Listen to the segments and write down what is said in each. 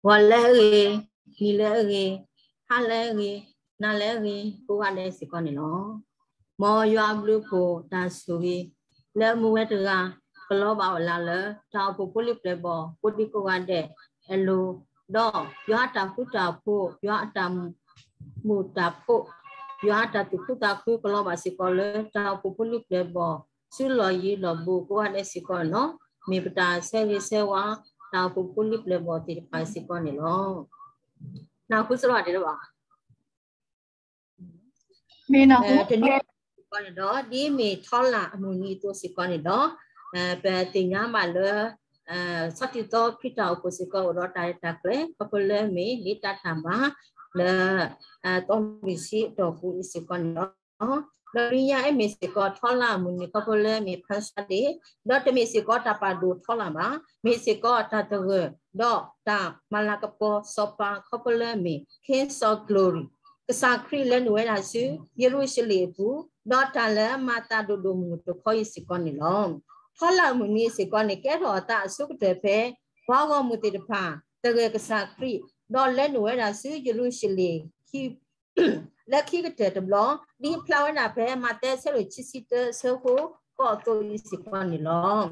ဂီၤလၢအဂ့ၤ, နံၤလၢအဂ့ၤ, ဟါလၢအဂ့ၤ, နၤလၢအဂ့ၤ ကိးဂၤဒဲးစ့ၢ်ကီးန့ၣ်လီၤ. မ်ယွၤအဘျုးအဖှိၣ်တၢ်ဆိၣ်ဂ့ၤ လၢမူဝဲတဂၤ ကလီၤဘၣ်အီၤလၢ်လၢ တၢ်အိၣ်ဖှိၣ်ဖိလံၤပျဲၢ်ဘီၣ် ကိးဒံကိးဂၤဒဲးအလိၤ, ဒီးယွၤအတၢ်ဃူတၢ်ဖိး, ယွၤအတၢ်မူးတၢ်ဖှီၣ်, ယွၤအတၢ်သူၣ်ခုသးခုကလီၤဘၣ်စ့ၢ်ကီးလၢ တၢ်အိၣ်ဖှိၣ်ဖိလံၤပျဲၢ်ဘီၣ် ဆူလီၢ်ယံၤလီၢ်ဘူးကိးဂၤဒဲးစ့ၢ်ကီးန့ၣ်လီၤ. မ့ၢ်ပတၢ်ဆၢဂ့ၤဆၢဝါ တၢ်အိၣ်ဖှိၣ်ဖိလံၤပျဲၢ်ဘီၣ်သ့ၣ်တဖၣ်စ့ၢ်ကီးန့ၣ်လီၤ. နၢ်ဟူစ့ၢ်ကီးတဘၣ် တနံၤစ့ၢ်ကီးန့ၣ်ဒီး ဒ်မ့ၢ်ထီလၣ်အမုၢ်နံၤအသိးစ့ၢ်ကီးန့ၣ်ဒီး ပသ့ၣ်ညါဘၣ်လၢ ဆီတံၢ်သီခရံာ်တၢ်အိၣ်ဖှိၣ်စ့ၢ်ကီးအိၣ်ဒီးတၢ်ရဲၣ်တၢ်ကျဲၤ ခီဖျိလၢမ့ၢ်ဒ်တၢ်တၢ်ဘါလၢ သီမုၢ်ဆံးအတီၢ်ပူၤအံၤစ့ၢ်ကီးန့ၣ်လီၤ. ဒီးတနံၤညါအံၤမ့ၢ်စ့ၢ်ကီးထီလၣ်အမုၢ်နံၤ ခီဖျိလၢမ့ၢ် Palm Sunday ဒီးတမ့ၢ်စ့ၢ်ကီးတၢ်ပာ်ဒိၣ်ထီလၣ်ဘၣ်, မ့ၢ်စ့ၢ်ကီးတၢ်သဂၢၢ် ဒီးတၢ်မၤလၤကပီၤစီၤပၤ ခီဖျိလၢမ့ၢ် King Saul Glory ကစၢ်ခရံာ်လဲၤနုာ်ဝဲဒၣ်ဆူ ယရူၤၡလ့ၣ်အပူၤ, ဒီးတၢ်လၢမၤသးဒိၣ်ဒိၣ်မုၢ်မုၢ်တခီအံၤစ့ၢ်ကီးန့ၣ်လီၤ. ထီလၣ်အမုၢ်နံၤစ့ၢ်ကီးန့ၣ် ကဲထီၣ်အသးအဆိကတၢၢ်ဖဲ ပှၤဂီၢ်မုၢ်သ့ၣ်တဖၣ် သဂၢၢ်ကစၢ်ခရံာ် ဒီးလဲၤနုာ်ဝဲဒၣ်ဆူယရူၤၡလ့ၣ် လၢခံကတၢၢ်တဘျီ, ဒ်ဖျါဝဲဒၣ်ဖဲမးသဲအဆၢဒိၣ်ခံဆံတၢ အဆၢဖိဃိးအသိးအံၤစ့ၢ်ကီးန့ၣ်လီၤ.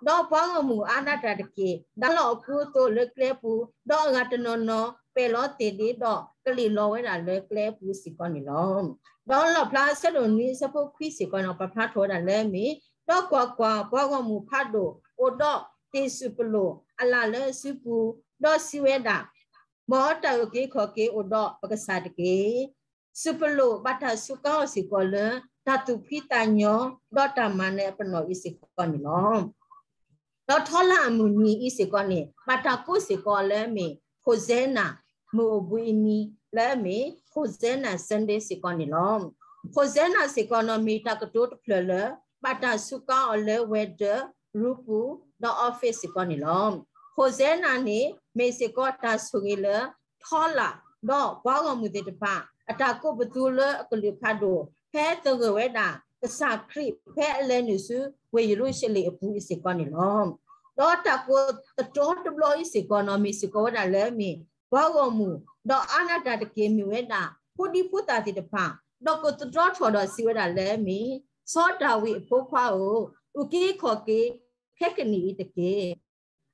ဒီးပှၤဂီၢ်မုၢ်အါဒၣ်တၢ်တက့ၢ်, ဒါလီၤအကူအသိးလၢကျဲပူၤ, ဒီးအဂၤတနီၤနီၤပဲာ်လီၤသ့ၣ်ဒ့ဒီး ကလံၣ်လီၤဝဲဒၣ်လၢကျဲပူၤစ့ၢ်ကီးန့ၣ်လီၤ. ဒီးလီၣ်ဖျါအဆၢဒိၣ်နွံ အဆၢဖိခွံစ့ၢ်ကီးန့ၣ် ပာ်ဖျါထီၣ်ဝဲဒၣ်လၢမ့ၢ်, ဒီးကွၢ်ကွၢ်, ပှၤဂီၢ်မုၢ်ဖးဒိၣ်အိၣ်ဒီးသ့ၣ်စူၣ်ပလိၣ်အလၣ်လၢအစုပူၤ, ဒီးစံးဝဲဒၣ် မ်တၢ်အုၣ်က့ၤခီၣ်က့ၤအိၣ်ဒီးပကစၢ်တက့ၢ်. စူၣ်ပလိၣ်ဘၣ်တၢ်စူးကါအီၤစ့ၢ်ကီးလၢ တၢ်သူၣ်ဖှံသးညီ ဒီးတၢ်မၤနၢၤအပနီၣ်အံၤစ့ၢ်ကီးန့ၣ်လီၤ. ဒီးထီလၣ်အမုၢ်နံၤအံၤစ့ၢ်ကီးန့ၣ် ဘၣ်တၢ်ကိးစ့ၢ်ကီးလၢမ့ၢ် Hosanna မုၢ်အိၣ်ဘှံးအနံၤလၢမ့ၢ် Hosanna Sunday စ့ၢ်ကီးန့ၣ်လီၤ. Hosanna စ့ၢ်ကီးန့ၣ် မ့ၢ်တၢ်ကတိၤတဖျၢၣ်လၢ ဘၣ်တၢ်စူးကါအီၤလၢ ဝဲၤဒၢး, ရူပူၤ, ဒီး office စ့ၢ်ကီးန့ၣ်လီၤ. Hosanna န့ၣ် မ့ၢ်စ့ၢ်ကီးတၢ်ဆိၣ်ဂ့ၤလၢ ထီလၣ်, ဒီးပှၤဂီၢ်မုၢ်သ့ၣ်တဖၣ် အတၢ်ကိးပသူလၢအကလုာ်ဖးဒိၣ် ဖဲသဂၢၢ်ဝဲဒၣ် ကစၢ်ခရံာ်ဖဲအလဲၤနုာ်ဆူ ဝ့ၢ်ယရူၤၡလ့ၣ်အပူၤအံၤစ့ၢ်ကီးန့ၣ်လီၤ. ဒီးတၢ်ကိးသတြီတဘျီအံၤစ့ၢ်ကီးန့ၣ် မ့ၢ်စ့ၢ်ကီးဝဲဒၣ်လၢမ့ၢ် ပှၤဂီၢ်မုၢ် ဒီးအါဒၣ်တၢ်တက့ၢ်မ့ၢ်ဝဲဒၣ် ဖိဒံဖိသၣ်သ့ၣ်တဖၣ် ဒီးကိးသတြီထီၣ်ဒီးစံးဝဲဒၣ်လၢမ့ၢ် စီၤဒၤဝံးအဖိခွါဧၢ, အုၣ်က့ၤခီၣ်က့ၤ ခဲကနံၣ်အံၤတက့ၢ်.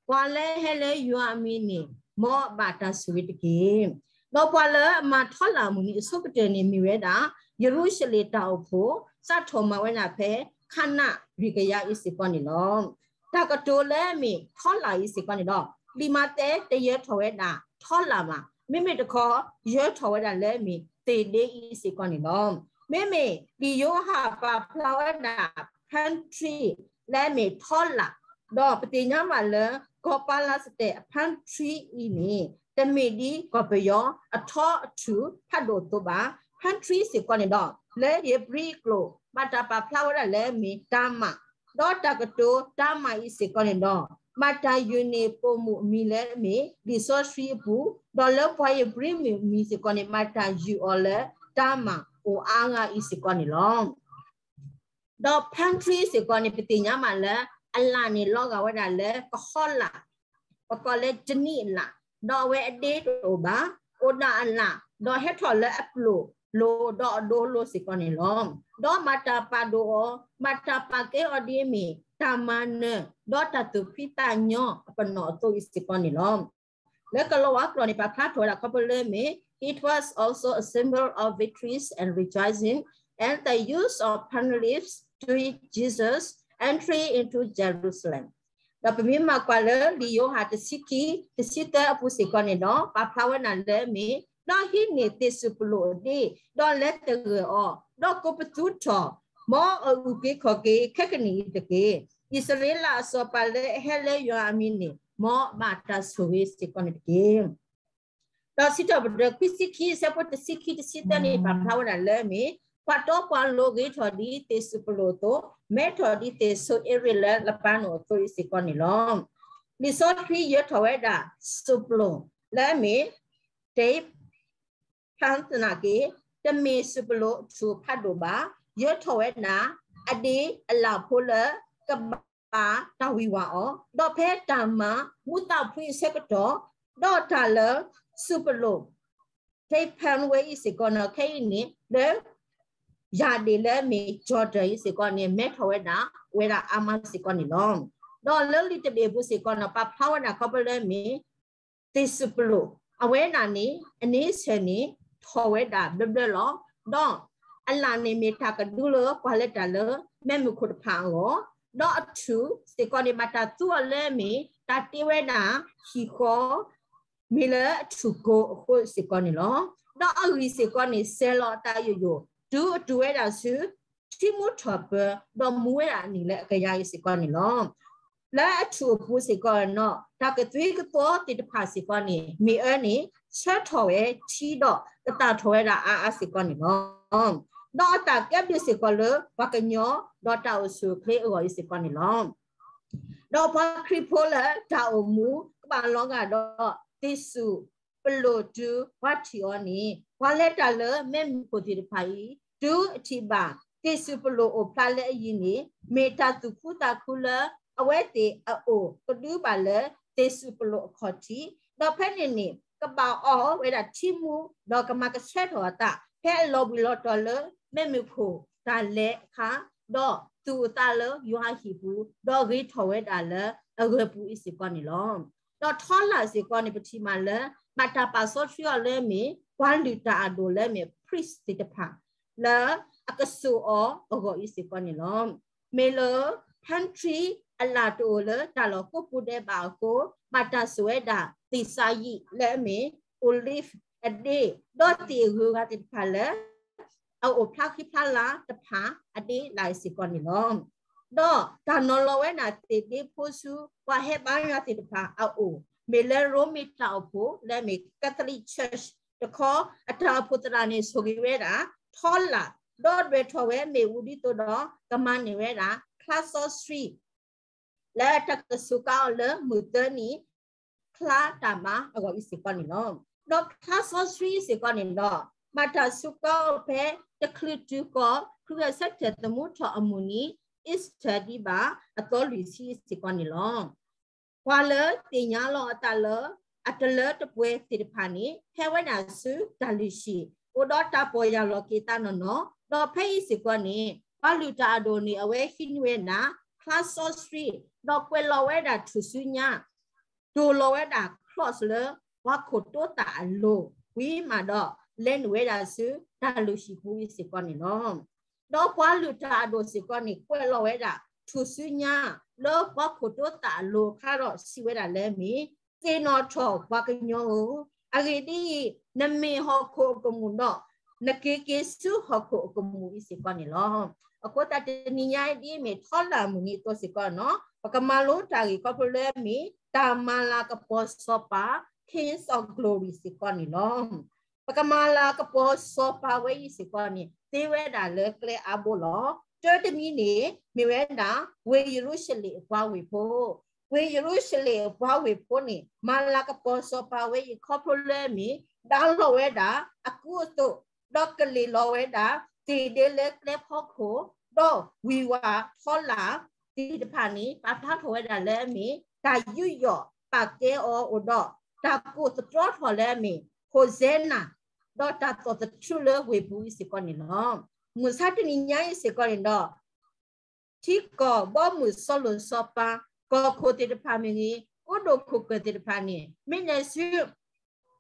ပှၤလၢအဟဲလၢယွၤအမံၤန့ၣ် မ်အဘၣ်တၢ်ဆိၣ်ဂ့ၤတက့ၢ်. ဒီးပှၤလၢအမၤထီလၣ်အမုၢ်နံၤအဆိကတၢၢ်န့ၣ်မ့ၢ်ဝဲဒၣ် ယရူၤၡလ့ၣ်တၢ်အိၣ်ဖှိၣ် စးထီၣ်မၤဝဲဒၣ်ဖဲ ခါနၤရံၣ်ကယၤအံၤစ့ၢ်ကီးန့ၣ်လီၤ. တၢ်ကတိၤလၢမ့ၢ်ထီလၣ်အံၤစ့ၢ်ကီးန့ၣ်ဒီး လံာ်မးသဲတယၢထီၣ်ဝဲဒၣ်ထီလၣ်ဘၣ်, မ့မ့ၢ်တခီ ယၢထီၣ်ဝဲဒၣ်လၢမ့ၢ်သ့ၣ်ဒ့အံၤစ့ၢ်ကီးန့ၣ်လီၤ. မ့မ့ၢ်လံာ်ယိၤဟၣ်ပာ်ဖျါဝဲဒၣ် palm tree လၢမ့ၢ်ထီလၣ်, ဒီးပသ့ၣ်ညါဘၣ်လၢ ကီၢ်ပၤလးစတဲၣ်အ palm tree အံၤန့ၣ် တမ့ၢ်ဒ်ကီၢ်ပယီၤအထီအထူၣ် ဖးဒိၣ်အသိးဘၣ်. Palm tree စ့ၢ်ကီးန့ၣ်ဒီး လၢဧ့ၤဘြံၤအကျိာ် ဘၣ်တၢ်ပာ်ဖျါဝဲဒၣ်လၢမ့ၢ်တၤမၣ်, ဒီးတၢ်ကတိၤတၤမၣ်အံၤစ့ၢ်ကီးန့ၣ်ဒီး ဘၣ်တၢ်ယုၢ်န့ၢ်ပိာ်မုၣ်အမံၤလၢမ့ၢ် လံာ်စီဆှံအပူၤ, ဒီးလၢပှၤဧ့ၤဘြံၤမုၣ်အမံၤစ့ၢ်ကီးန့ၣ် ဘၣ်တၢ်ယုၢ်အီၤလၢတၤမၣ်အိၣ်အါဂၤအံၤစ့ၢ်ကီးန့ၣ်လီၤ. ဒီး palm tree စ့ၢ်ကီးန့ၣ် ပသ့ၣ်ညါဘၣ်လၢ အလၣ်န့ၣ်လီၤဂာ်ဝဲဒၣ်လၢကဟီလၣ်, ပကိးလၢကနံၣ်အလၣ်, ဒီးအဝဲအဒ့တအိၣ်ဘၣ်, အိၣ်ဒၣ်အလၣ်, ဒီးဟဲထီၣ်လၢအပျိာ်လိၤဒီးအဒိလိၤစ့ၢ်ကီးန့ၣ်လီၤ. ဒီးမၤတၢ်ပာ်ဒိၣ်အီၤ, မၤတၢ်ပာ်ကဲအီၤဒ်အမ့ၢ် တၢ်မၤနၢၤ, ဒီးတၢ်သူၣ်ဖှံသးညီအပနီၣ်အသိးအံၤစ့ၢ်ကီးန့ၣ်လီၤ. လၢကလံးဝါကျိာ်န့ၣ် ပာ်ဖျါထီၣ်ဝဲဒၣ်ခီဖျိလၢမ့ၢ် It was also a symbol of victories and rejoicing, and the use of palm leaves to Jesus entry into Jerusalem. ဒီးပမ့ၢ်မၤကွၢ်လၢလံာ်ယိၤဟၣ်တဆံခံ တဆံသၢအပူၤစ့ၢ်ကီးန့ၣ်ဒီး ပာ်ဖျါဝဲဒၣ်လၢမ့ၢ် ဒီးဟံးန့ၢ်သ့ၣ်စူၣ်ပလိၣ်အဒ့, ဒီးလဲၤသဂၢၢ်အီၤ, ဒီးကိးပသူထီၣ်, မ်အအုၣ်က့ၤခီၣ်က့ၤခဲကနံၣ်အံၤတက့ၢ်. အံၣ်စရ့လးအစီၤပၤလၢအဟဲလၢယွၤအမံၤန့ၣ် မ်အဘၣ်တၢ်ဆိၣ်ဂ့ၤစ့ၢ်ကီးန့ၣ်တက့ၢ်. ဒီးစံးထီၣ်ပတြၢၤခွံဆံခံ အဆၢဖိတဆံခံ တဆံသၢန့ၣ် ပာ်ဖျါဝဲဒၣ်လၢမ့ၢ် ပှၤတီပှၤလိၤဂ့ၤထီၣ်ဒ်သ့ၣ်စူၣ်ပလိၣ်အသိး, မဲထီၣ်ဒ်သ့ၣ်ဆိအ့ရ့ၣ်လၢလပၤနိၣ်အသိးအံၤစ့ၢ်ကီးန့ၣ်လီၤ. လံာ်စီဆှံယၢထီၣ်ဝဲဒၣ် စူၣ်ပလိၣ်လၢအမ့ၢ် တ့ ဖျါသနာ်က့ တမ့ၢ်စူၣ်ပလိၣ်အထူၣ်ဖးဒိၣ်ဘၣ်, ယၢထီၣ်ဝဲဒၣ် အဒ့အလၣ်ဖိလၢကဘၣ် အဝဲသ့ၣ်အါတၢ်ဝံၤဝဲအီၤ, ဒီးဖဲတၢ်မၤမူသၣ်ဖှံအဆၢကတီၢ်, ဒီးတၢ်လၢစူးပလိာ် Stephen ဝဲအံၤစ့ၢ်ကီးန့ၣ် ခဲအံၤန့ၣ် လၢ ယၢ်ဒ့ၣ်လၢအမ့ၢ် Jordan အံၤစ့ၢ်ကီးန့ၣ် မဲထီၣ်ဝဲဒၣ် ဝဲဒၣ်အါမးစ့ၢ်ကီးန့ၣ်လီၤ. ဒီးလၢလံာ်တဘ့ၣ်အပူၤစ့ၢ်ကီးန့ၣ် ပာ်ဖျါဝဲဒၣ်ခီဖျိလၢအမ့ၢ် သ့ၣ်စူးပလိာ် အဝဲဒၣ်န့ၣ် အန့ဆၢၣ်န့ၣ် ထီၣ်ဝဲဒၣ်ဘျၢဘျၢလီၤ. ဒီးအလၣ်န့ၣ်မ့ၢ်တၢ်ကဒုလၢပှၤလဲၤတၢ်လၢ မဲးမုၢ်ခိၣ်တဖၣ်အဂီၢ်, ဒီးအထူၣ်စ့ၢ်ကီးန့ၣ် ဘၣ်တၢ်သူအီၤလၢအမ့ၢ် တၢ်တ့ဝဲဒၣ်ဟံၣ်ဃီ မ့ၢ်လၢအထူၣ်ကိၤအဃိစ့ၢ်ကီးန့ၣ်လီၤ. ဒီးအဂံၢ်စ့ၢ်ကီးန့ၣ် စဲးလီၤအတၢ်ယိာ်ယိာ် တုၤအတုၤဝဲဒၣ်ဆူ ထံမူထီၣ်ပၢၤ ဒီးမူဝဲဒၣ်အနံၣ်လၢအကယၤအံၤစ့ၢ်ကီးန့ၣ်လီၤ. လၢအထူၣ်အပူၤစ့ၢ်ကီးန့ၣ် တၢ်ကသွံကသီသ့ၣ်တဖၣ်စ့ၢ်ကီးန့ၣ် မ့ၢ်အၢန့ၣ် ဆၢထီၣ်ဝဲထံဒီးကသၣ်ထီၣ်ဝဲဒၣ်အါအါစ့ၢ်ကီးန့ၣ်လီၤ. ဒီးအတၢ်ကဲဘျုးစ့ၢ်ကီးလၢပှၤကညီ ဒီးတၢ်အိၣ်ဆူၣ်အိၣ်ချ့အဂီၢ်အံၤစ့ၢ်ကီးန့ၣ်လီၤ. ဒီးပှၤခရံာ်ဖိလၢတၢ်အိၣ်မူကဘၣ်လီၤဂာ်ဒီး သ့ၣ်စူးပလိာ်တုၤပှၤထံၣ်အီၤန့ၣ် ပှၤလဲၤတၢ်လၢမဲးမုၢ်ခိၣ်သ့ၣ်တဖၣ်အံၤ တုၤအထံၣ်ဘၣ် သ့ၣ်စူးပလိာ်အိၣ်ဖျါလၢအယံၤန့ၣ် မ့ၢ်တၢ်သူၣ်ခုသးခုလၢ အဝဲသ့ၣ်အအိၣ်ကဒုဘၣ်လၢ သ့ၣ်စူးပလိာ်အခီၣ်ထံး, ဒီးဖဲန့ၣ်န့ၣ် ကဘၣ်အီၣ်ဝဲဒၣ်ထံမူ ဒီးကမၤကဆှဲထီၣ်အသး ဖဲအလီၤဘှံးလီၤတီၤလၢ မဲးမုၢ်ခိၣ်တၢ်လဲၤအခါ, ဒီးသူၣ်အသးလၢယွၤအဟံၣ်ပူၤ ဒီးဂ့ၤထီၣ်ဝဲဒၣ်လၢအဂၢၤပူၤအံၤစ့ၢ်ကီးန့ၣ်လီၤ. ဒီးထီလာ်စ့ၢ်ကီးန့ၣ် ပထံၣ်မးလၢ ဘၣ်တၢ်ပာ်စီဆှံအီၤလၢအမ့ၢ် ပှၤလုၢ်တၢ်အဒိၣ်လၢအမ့ၢ် priest သ့ၣ်တဖၣ် လၢအကစိာ်အီၤအဂီၢ်အံၤစ့ၢ်ကီးန့ၣ်လီၤ. မ့ၢ်လၢ pantry အလၣ်တအိၣ်လၢတၢ်လီၢ်ကိးပူၤဒဲးဘၣ်အဃိ ဘၣ်တၢ်စိာ်ဝဲဒၣ်သ့ၣ်စါယံာ်လၢအမ့ၢ် olive အဒ့ ဒီးသ့ၣ်အဂုၤအဂၤသ့ၣ်တဖၣ်လၢ အအိၣ်ဖျါဃံဖျါလၤတဖၣ်အဒ့လၢအံၤစ့ၢ်ကီးန့ၣ်လီၤ. ဒီးတၢ်နီၤလီၤဝဲဒၣ်သ့ၣ်ဒ့ဖိဆူ ပှၤဟဲဘါယွၤသ့ၣ်တဖၣ်အအိၣ် မ့ၢ်လၢရိမ့ၤတၢ်အိၣ်ဖှိၣ်လၢအမ့ၢ် Catholic Church တခီ အတၢ်အိၣ်ဖှိၣ်သရၣ်န့ၣ် ဆိၣ်ဂ့ၤဝဲဒၣ် ထီလာ် ဒီးဒွဲၣ်ထီၣ်ဝဲမ့ၣ်အူဒ်သိးဒီး ကမၤန့ၢ်ဝဲဒၣ် ချါစီဆှံ လၢတၢ်ကစူးကါအီၤလၢမုၢ်သၢနံၤ ချါတၢ်မၤအဂီၢ်အံၤစ့ၢ်ကီးန့ၣ်လီၤ. ဒီးချါစီဆှံစ့ၢ်ကီးန့ၣ်ဒီး ဘၣ်တၢ်စူးကါအီၤဖဲတချုးတုၤကီၢ် ခရံာ်အဆၢထၢၣ်သမူထီၣ်အမုၢ်နံၤ Easter ဒံးဘၣ်အသီလွံၢ်ဆံစ့ၢ်ကီးန့ၣ်လီၤ. ပှၤလၢသ့ၣ်ညါလီၤအသးလၢ အတလၢတပှဲၤသ့ၣ်တဖၣ်န့ၣ် ဟဲဝဲဒၣ်ဆူတၢ်လုၢ်ဟံၣ် အိၣ်ဒီးတၢ်ပီၢ်ယၢ်လီၤက့ၤသးနီၢ်နီၢ်, ဒီးဖဲအံၤစ့ၢ်ကီးန့ၣ် ပှၤလုၢ်တၢ်အဒိၣ်န့ၣ် အဝဲဟံးန့ၢ်ဝဲဒၣ် ချါစီဆှံ ဒီးကွဲးလီၤဝဲဒၣ်ထူၣ်စုညါ တိၢ်လီၤဝဲဒၣ် cross လၢပှၤခိၣ်တိသးအလိၤ ဝံၤမးဒီး လဲၤနုာ်ဝဲဒၣ်ဆူတၢ်လုၢ်ဟံၣ်ပူၤအံၤစ့ၢ်ကီးန့ၣ်လီၤ. ဒီးပှၤလုၢ်တၢ်အဒိၣ်စ့ၢ်ကီးန့ၣ် ကွဲးလီၤဝဲဒၣ် ထူၣ်စုညါ လၢပှၤခိၣ်တိသးအလိၤအခါဒီး စံးဝဲဒၣ်လၢအမ့ၢ် သ့ၣ်နီၣ်ထီၣ်ပှၤကညီဧၢ, အဂ့ၢ်ဒ်အံၤ, နမ့ၢ်ဟီၣ်ခိၣ်အကမူၣ်ဒီး နက့ၤက့ၤဆူဟီၣ်ခိၣ်အကမူၣ်အံၤစ့ၢ်ကီးန့ၣ်လီၤ. အဃိသတးတနံၤညါအံၤဒ်အမ့ၢ်ထီလာ်မုၢ်နံၤအသိးစ့ၢ်ကီးန့ၣ် ပကမၤလိတၢ်ဂ့ၢ်ခီဖျိလၢအမ့ၢ် တၢ်မၤလၤကပီၤစီၤပၤ Kings of Glory စ့ၢ်ကီးန့ၣ်လီၤ. ပကမၤလၤကပီၤစီၤပၤဝဲအံၤစ့ၢ်ကီးန့ၣ် သ့ဝဲဒၣ်လၢကျဲအါဘိလီၤ. တၢတမံၤန့ၣ် မ့ၢ်ဝဲဒၣ် ဝ့ၢ်ယရူၤၡလ့ၣ်အပှၤဝ့ၢ်ဖိ ဝ့ၢ်ယရူၤၡလ့ၣ်အပှၤဝ့ၢ်ဖိန့ၣ် မၤလၤကပီၤစီၤပၤဝဲအံၤခီဖျိလၢအမ့ၢ် ဒါလီၤဝဲဒၣ်အကူအသိး ဒီးကလ့ၢ်လီၤဝဲဒၣ် သ့ၣ်ဒ့လၢကျဲဖီခိၣ် ဒီးဝံၤဝဲထီလာ်သ့ၣ်တဖၣ်န့ၣ် ပာ်ဖျါထီၣ်ဝဲဒၣ်လၢအမ့ၢ် တၢ်ယူးယီၣ်ပာ်ကဲအီၤအိၣ်ဒီး တၢ်ကိးသတြီထီၣ်လၢအမ့ၢ် Hosanna ဒီးတၢ်သီၣ်သထြူးလၢဝ့ၢ်ပူၤအံၤစ့ၢ်ကီးန့ၣ်လီၤ. မုၢ်ဆါတနံၤညါအံၤစ့ၢ်ကီးန့ၣ်ဒီး ထံကီၢ်ဘီမုၢ်စီၤလိာ်စီၤပၤ ကီၢ်ခိၣ်သ့ၣ်တဖၣ်မ့ၢ်ဂ့ၤ ကိတိာ်ခိၣ်ကၢၢ်သ့ၣ်တဖၣ်န့ၣ် မ့ၢ်နဲၣ်ဆူ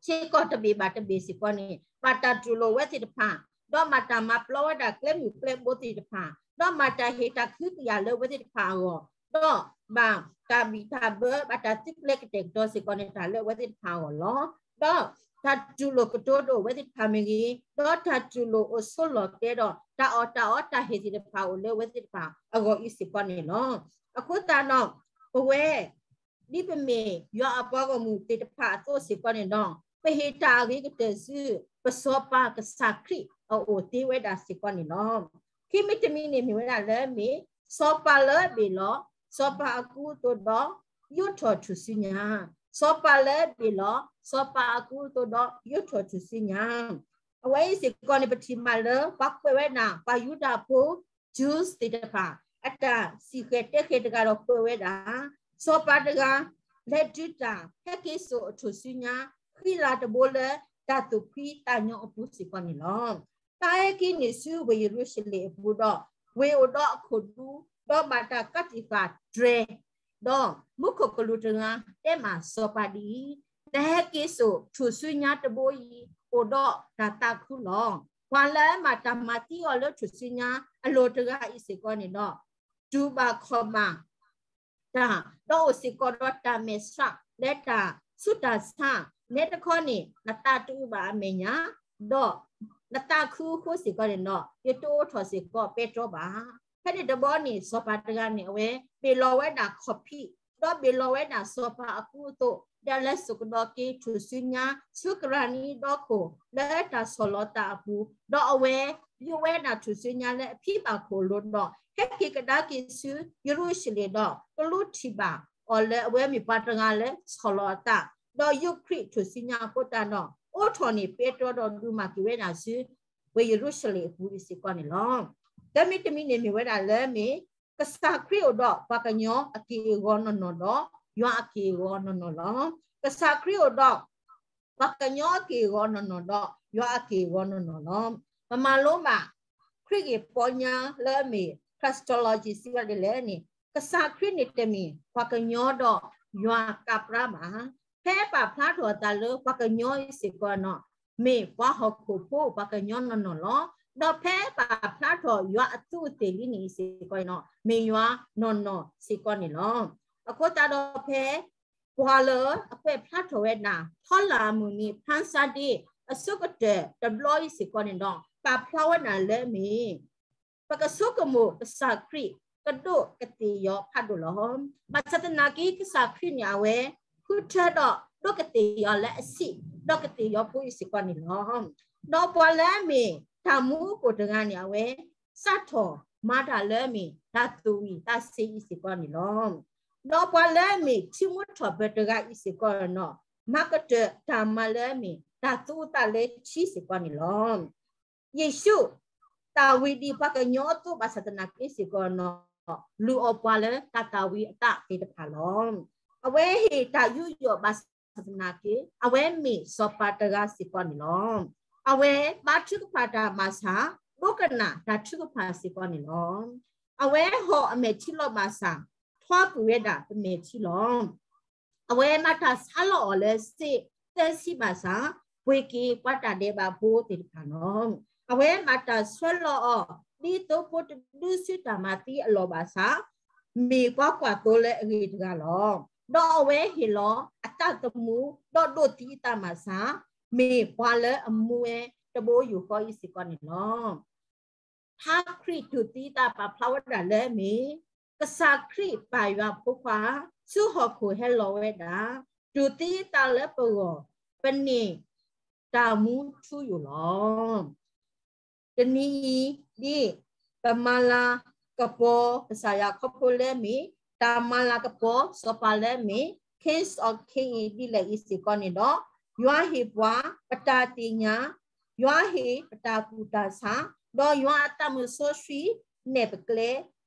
ထံကီၢ်တဘ့ၣ်ဘၣ်တဘ့ၣ်စ့ၢ်ကီးန့ၣ် ဘၣ်တၢ်တူၢ်လိာ်ဝဲသ့ၣ်တဖၣ် ဒီးမၤတၢ်မၤပျီဝဲဒၣ်ကျဲမုၢ်ကျဲဘိသ့ၣ်တဖၣ် ဒီးမၤတၢ်ဟ့ၣ်တၢ်ကဟုကယာ်လၢအဝဲသ့ၣ်တဖၣ်အဂီၢ် ဒီးဘၣ်တၢ်ဘံၣ်တၢ်ဘၢ ဘၣ်တၢ်သုးကျဲၤကတဲာ်ကတီၤစ့ၢ်ကီးန့ၣ် တၢ်လၢအဝဲသ့ၣ်တဖၣ်အဂီၢ်လီၤ. ဒီးတၢ်တူၢ်လိာ်ကတိၤဒိၣ်အဝဲသ့ၣ်တဖၣ်မ့ၢ်ဂ့ၤ, ဒီးတၢ်တူၢ်လိာ်အိၣ်ဆိးလီၢ်ကျဲဒီး တၢ်အီၣ်တၢ်အီတၢ်ဟ့ၣ်သ့ၣ်တဖၣ်အိၣ်လၢအဝဲသ့ၣ်တဖၣ်အဂီၢ်အံၤစ့ၢ်ကီးန့ၣ်လီၤ. အဃိသတးဒီး ပဝဲ ဒ်ပမ့ၢ်ယွၤအပှၤဂီၢ်မုၢ်သ့ၣ်တဖၣ်အသိးစ့ၢ်ကီးန့ၣ်ဒီး ပဟ့ၣ်တၢ်အဂ့ၤကတၢၢ်ဆူ ပစီၤပၤကစၢ်ခရံာ်အအိၣ်သ့ဝဲဒၣ်စ့ၢ်ကီးန့ၣ်လီၤ. ခံမံၤတမံၤန့ၣ်မ့ၢ်ဝဲဒၣ်လၢအမ့ၢ် စီၤပၤလၢအဘ့ၣ်လီၤ စီၤပၤအကူအသိးဒီး ယိးထီၣ်ထူၣ်စုညါ, စီၤပၤလၢအဘ့ၣ်လီၤ စီၤပၤအကူအသိးဒီး ယိးထီၣ်ထူၣ်စုညါ. အဝဲအံၤစ့ၢ်ကီးန့ၣ် ပထံၣ်ဘၣ်လၢ ပှၤကွဲးဝဲဒၣ် ပှၤယူဒၤဖိ Jews သ့ၣ်တဖၣ် အတၢ်စံၣ်ဃဲၤတဲဃဲၤတဂၤဒီးကွဲးဝဲဒၣ်, စီၤပၤတဂၤ လဲၤဒုးတၢ်ဟဲက့ၤစိာ်အထူၣ်စုညါ ဃံလၤတဘိလၢတၢ်သူၣ်ဖှံသးညီအပူၤစ့ၢ်ကီးန့ၣ်လီၤ. တၢ်ဟဲက့ၤန့ၢ်ဆူဝ့ၢ်ယရူၤၡလ့ၣ်အပူၤဒီး ဝ့ၢ်အိၣ်ဒီးအခိၣ်ဒူ ဒီးဘၣ်တၢ်ကးတံာ်ဃာ်တြဲၤ ဒီးမူခိၣ်ကလူးတဂၤတဲမးစီၤပၤဒ်အံၤ, နဟဲက့ၤစိာ်ထူၣ်စုညါတဘိအံၤ အိၣ်ဒီးတၢ်သးခုလီၤ. ပှၤလၢအမၤတၢ်မၤသံအီၤလၢထူၣ်စုညါအလိၤတဂၤအံၤစ့ၢ်ကီးန့ၣ်ဒီး တူၢ်ဘၣ်ခီၣ်ဘၣ်တၢ်, ဒီးအိၣ်စ့ၢ်ကီးဒီးတၢ်မဲာ်ဆှးလၢတၢ်ဆူးတၢ်ဆါ, နဲတခီန့ၣ် နသးတအုးဘၣ်အမဲာ်ညါ, ဒီးနသးခုအဃိစ့ၢ်ကီးန့ၣ်ဒီး ယတအိးထီၣ်စ့ၢ်ကီးပဲတြီဘၣ်. ဖဲန့ၣ်တဘျီန့ၣ် စီၤပၤတဂၤန့ၣ် အဝဲဘ့ၣ်လီၤဝဲဒၣ်ခီၣ်ဖံး, ဒီးဘ့ၣ်လီၤဝဲဒၣ်စီၤပၤအကူအသိး, ဒီးလဲၤစိာ်ကဒီးက့ၤထူၣ်စုညါ ဆူကရၣ်နံဒီခိၣ်လၢတၢ်ဆီၣ်လီၤသးအပူၤ, ဒီးအဝဲ ယိးဝဲဒၣ်ထူၣ်စုညါလၢအဖံဘၣ်ခိၣ်အလိၤဒီး ဟဲက့ၤကဒါက့ၤဆူယရူၤၡလ့ၣ်ဒီး ကလူးထံၣ်ဘၣ်အီၤလၢအဝဲမ့ၢ်ပှၤတဂၤလၢဆီၣ်လီၤအသး, ဒီးယိးခရံာ်ထူၣ်စုညါအဃိသတးဒီး အိးထီၣ်န့ၢ်ပဲတြီဒီးဒုးမၤက့ၤဝဲဒၣ်ဆူ ဝ့ၢ်ယရူၤၡလ့ၣ်အပူၤအံၤစ့ၢ်ကီးန့ၣ်လီၤ. တမံၤတမံၤန့ၣ်မ့ၢ်ဝဲဒၣ်လၢမ့ၢ် ကစၢ်ခရံာ်အိၣ်ဒီးပှၤကညီအက့ၢ်အဂီၤနီၢ်နီၢ်ဒီး ယွၤအက့ၢ်အဂီၤနီၢ်နီၢ်လီၤ. ကစၢ်ခရံာ်အိၣ်ဒီး ပှၤကညီအက့ၢ်အဂီၤနီၢ်နီၢ်ဒီး ယွၤအက့ၢ်အဂီၤနီၢ်နီၢ်လီၤ. ပမၤလိဘၣ် ခရံာ်ဂ့ၢ်ပီညါလၢအမ့ၢ် Christology စံးဝဲဒ်လဲၣ်န့ၣ် ကစၢ်ခရံာ်န့ၣ်တမ့ၢ်ပှၤကညီဒီးယွၤကပြၢဘၣ်. ဖဲပာ်ဖျါထီၣ်အသးလၢပှၤကညီအံၤစ့ၢ်ကီးနီၢ် မ့ၢ်ပှၤဟီၣ်ခိၣ်ဖိပှၤကညီနီၢ်နီၢ်လီၤ. ဒီးဖဲပာ်ဖျါထီၣ်ယွၤအသူးအသ့ၣ်လံန့ၣ်အံၤစ့ၢ်ကီးနီၢ် မ့ၢ်ယွၤနီၢ်နီၢ်စ့ၢ်ကီးန့ၣ်လီၤ. အဃိသတးဒီးဖဲ ပှၤလၢအကွဲးဖျါထီၣ်ဝဲဒၣ် ထီလၢ်အမုၢ်နံၤ Palm Sunday အဆိကတၢၢ်တဘျီအံၤစ့ၢ်ကီးန့ၣ်ဒီး ပာ်ဖျါဝဲဒၣ်လၢအမ့ၢ် ပကဆိကမိၣ်ကစၢ်ခရံာ်ကဒိးကသ့ၣ်ယီၤဖးဒိၣ်လီၤ. ဘၣ်ဆၣ်သနာ်က့ ကစၢ်ခရံာ်န့ၣ်အဝဲ ဃုထၢဒီးဒိးကသ့ၣ်ယီၤလၢအဆံး ဒီးကသ့ၣ်ယီၤဖိအံၤစ့ၢ်ကီးန့ၣ်လီၤ. ဒီးပှၤလၢအမ့ၢ်တၢ်မူအကိၣ်တဂၤန့ၣ် အဝဲ စးထီၣ်မၤတၢ်လၢအမ့ၢ်တၢ်သူၣ်ဝံၣ်သးဆံးအံၤစ့ၢ်ကီးန့ၣ်လီၤ. ဒီးပှၤလၢအမ့ၢ်ထံမူထီၣ်ပၢၤတဂၤအံၤစ့ၢ်ကီးနီၢ် မၤကတၢၢ်တၢ်မၤလၢအမ့ၢ်တၢ်သူအသးလၢခံစ့ၢ်ကီးန့ၣ်လီၤ. ယ့ၣ်ၡူး သၣ်ဝံၤဒံးပှၤကညီအသိးဘၣ်ဆၣ်သနာ်က့စ့ၢ်ကီးနီၢ် လူၤအီၣ်ပှၤလၢတၢ်သၣ်ဝံၤအသးသ့ၣ်တဖၣ်လီၤ. အဝဲဟ့ၣ်တၢ်ယူးယီၣ်ဘၣ်ဆၣ်သနာ်က့ အဝဲမ့ၢ်စီၤပၤတဂၤစ့ၢ်ကီးန့ၣ်လီၤ. အဝဲဘါထုကဖၣ်တၢ်ဘၣ်ဆၣ် ဒိကနၣ်တၢ်ထုကဖၣ်စ့ၢ်ကီးန့ၣ်လီၤ. အဝဲဟီၣ်အမဲာ်ထံလီၤဘၣ်ဆၣ် ထွါကွံာ်ဝဲဒၣ်ပမဲာ်ထံလီၤ. အဝဲမၤတၢ်ဆါလီၤအီၤလၢစ့သၢဆံဘၣ်ဆၣ် ပှ့ၤက့ၤပှၤတၢ်ဒဲးဘးဖိသ့ၣ်တဖၣ်လီၤ. အဝဲမၤတၢ်ဆှၢလီၤအီၤ ဒ်သိးဖိတဒုဆူတၢ်မၤသံအလီၢ်ဘၣ်ဆၣ် မ့ၢ်ပှၤကွၢ်သိလၢအဂ့ၤတဂၤလီၤ. ဒီးအဝဲဟ့ၣ်လီၤအသးသမူ ဒီးဒိးသံအသးဘၣ်ဆၣ် မ့ၢ်ပှၤလၢအမူဝဲတဘိယူၢ်ဃီအံၤစ့ၢ်ကီးန့ၣ်လီၤ. ထါခရံာ်တူၢ်သံအသးပာ်ဖျါဝဲဒၣ်လၢအမ့ၢ် ကစၢ်ခရံာ်ပာ်ယွၤဖိခွါ ဆူဟီၣ်ခိၣ်ဟဲလီၤဝဲဒၣ် တူၢ်သံအသးလၢပဂီၢ် ပန့ၢ်တၢ်မူထူယိာ်လီၤ. တနံၤအံၤ ဒ်ပမၤလၤကပီၤကစၢ်ယွၤခီဖျိလၢအမ့ၢ် တၢ်မၤလၤကပီၤစီၤပၤလၢအမ့ၢ် King of Kings ဒ်လဲၣ်အံၤစ့ၢ်ကီးန့ၣ်ဒီး ယွၤဟ့ၣ်ပှၤပတၢ်သ့ၣ်ညါ, ယွၤဟ့ၣ်ပတၢ်ကူၣ်တၢ်ဆး, ဒီးယွၤအသးမုၣ်စီဆှံနဲၣ်ပ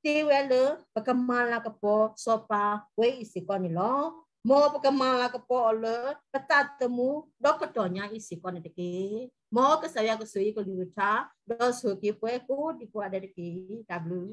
ကျဲသ့ဝဲလၢ ပကမၤလၤကပီၤစီၤပၤဝဲအံၤစ့ၢ်ကီးန့ၣ်လီၤ. မ်ပကမၤလၤကပီၤအီၤလၢ ပသးသမူဒီးကတီၢ်ညါအံၤစ့ၢ်ကီးန့ၣ်တက့ၢ်. မ်ကစၢ်ယွၤကဆိၣ်ဂ့ၤကလုၢ်ကထါ ဒီးဆိၣ်ဂ့ၤပှၤကိးဒံကိးဂၤဒဲးတက့ၢ်. တၢ်ဘျုး